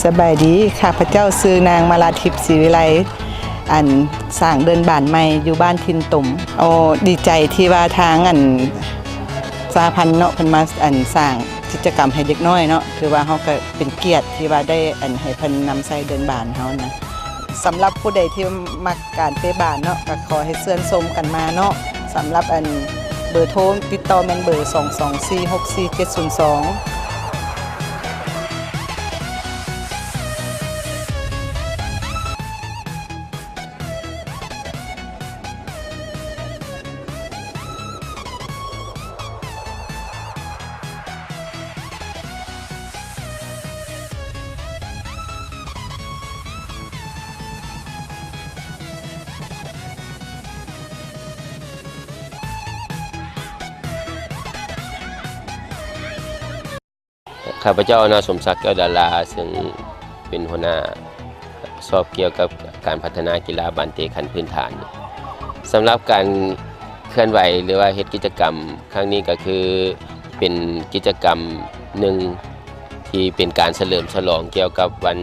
ສະບາຍດີ ຂ້າພະເຈົ້າຊື່ນາງມາລາທິບ ສີວິໄລ ອັນ ສ້າງເດີ່ນບານໃໝ່ຢູ່ບ້ານຖິ່ນຕົມ. ໂອ້ ດີໃຈທີ່ວ່າທາງ ອັນ ສະຫະພັນເນາະ ເພິ່ນມາ ອັນ ສ້າງກິດຈະກຳໃຫ້ເດັກນ້ອຍເນາະ ຖືວ່າເຮົາກໍເປັນກຽດທີ່ວ່າໄດ້ ອັນ ໃຫ້ເພິ່ນນຳໃຊ້ເດີ່ນບານເຮົານະ. ສຳລັບຜູ້ໃດທີ່ມັກການເຕະບານເນາະ ກໍຂໍໃຫ້ເຊີນຊົມກັນມາເນາະ. ສຳລັບ ອັນ ເບີໂທຕິດຕໍ່ແມ່ນເບີ ສອງສອງສີ່ ຫົກສີ່ເຈັດສູນສອງ. ຂ້າພະເຈົ້າ ນາຍສົມສັກ ແກ້ວດາລາ ເຊິ່ງເປັນຫົວໜ້າຮັບຜິດຊອບກ່ຽວກັບການພັດທະນາກິລາບານເຕະຂັ້ນພື້ນຖານ. ສຳລັບການເຄື່ອນໄຫວ ຫຼືວ່າເຮັດກິດຈະກຳຄັ້ງນີ້ ກໍຄືເປັນກິດຈະກຳໜຶ່ງທີ່ເປັນການສະເຫຼີມສະຫຼອງກ່ຽວກັບວັນ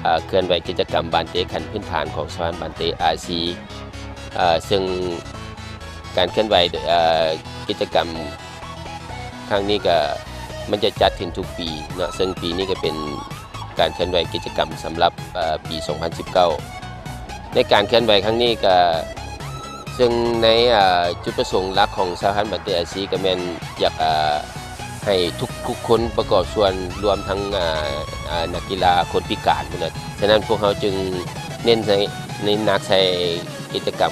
ເອີ ເຄື່ອນໄຫວກິດຈະກຳບານເຕະຂັ້ນພື້ນຖານຂອງສະຫະພັນບານເຕະອາຊີ ເອີ ເຊິ່ງການເຄື່ອນໄຫວ ເອີ ກິດຈະກຳ ຄັ້ງນີ້ກໍມັນຈະຈັດຂຶ້ນທຸກປີເນາະ ເຊິ່ງປີນີ້ກໍເປັນການເຄື່ອນໄຫວກິດຈະກຳສຳລັບ ເອີ ປີສອງພັນສິບເກົ້າ. ໃນການເຄື່ອນໄຫວຄັ້ງນີ້ກໍ ເຊິ່ງໃນ ເອີ ຈຸດປະສົງຫຼັກຂອງສະຫະພັນບານເຕະອາຊີກໍແມ່ນຢາກ ເອີ ໃຫ້ທຸກໆຄົນປະກອບສ່ວນ ລວມທັງ ເອີ ເອີ ນັກກິລາຄົນພິການພຸ້ນນະ. ສະນັ້ນພວກເຮົາຈຶ່ງເນັ້ນໃສ່ ເນັ້ນໜັກໃສ່ກິດຈະກຳ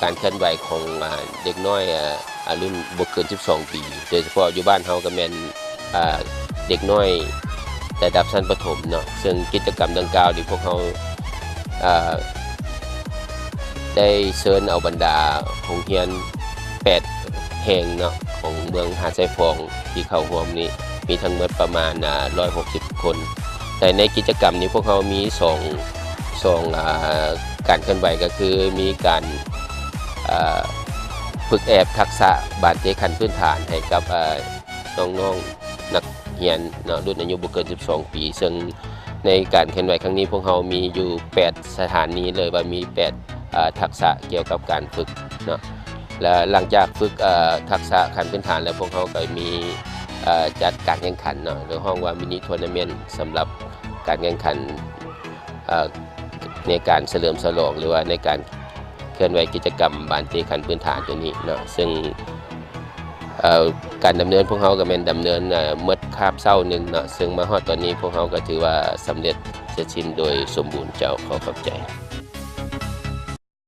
ການເຄື່ອນໄຫວຂອງ ອາ ເດັກນ້ອຍ ອາ ອາ ລຸ້ນບໍ່ເກີນສິບສອງປີ ໂດຍສະເພາະຢູ່ບ້ານເຮົາກໍແມ່ນ ອາ ເດັກນ້ອຍລະດັບຊັ້ນປະຖົມເນາະ. ເຊິ່ງກິດຈະກຳດັ່ງກ່າວນີ້ພວກເຮົາ ອາ ໄດ້ເຊີນເອົາບັນດາໂຮງຮຽນແປດແຫ່ງເນາະ ຂອງເມືອງຫາດຊາຍຟອງທີ່ເຂົ້າຮ່ວມນີ້ ມີທັງໝົດປະມານ ອາ ຮ້ອຍຫົກສິບຄົນ. ແຕ່ໃນກິດຈະກຳນີ້ພວກເຮົາມີສອງ ສອງ ອາ ການເຄື່ອນໄຫວ ກໍຄືມີການ ອາ ຝຶກແອບທັກສະບານເຕະຂັ້ນພື້ນຖານໃຫ້ກັບ ອາ ນ້ອງໆນັກຮຽນເນາະ ລຸ້ນອາຍຸບໍ່ເກີນສິບສອງປີ ເຊິ່ງໃນການເຄື່ອນໄຫວຄັ້ງນີ້ ພວກເຮົາມີຢູ່ແປດສະຖານີ ຫຼືວ່າມີແປດ ອາ ທັກສະກ່ຽວກັບການຝຶກເນາະ. ແລະ ຫຼັງຈາກຝຶກ ອາ ທັກສະຂັ້ນພື້ນຖານແລ້ວ ພວກເຮົາກໍມີ ອາ ຈັດການແຂ່ງຂັນເນາະ ຫຼື ຮ້ອງວ່າມິນິທົວນາເມັນ ສຳລັບການແຂ່ງຂັນ ເອີ ໃນການສະເຫຼີມສະຫຼອງ ຫຼືວ່າໃນການເຄື່ອນໄຫວກິດຈະກຳບານເຕະຂັ້ນພື້ນຖານຕົວນີ້ເນາະ. ເຊິ່ງ ເອີ ການດຳເນີນພວກເຮົາກໍແມ່ນດຳເນີນ ເອີ ໝົດຄາບເຊົ້າໜຶ່ງເນາະ ເຊິ່ງມາຮອດຕອນນີ້ພວກເຮົາກໍຖືວ່າສຳເລັດເສັດສິ້ນໂດຍສົມບູນ. ເຈົ້າ ຂໍຂອບໃຈ.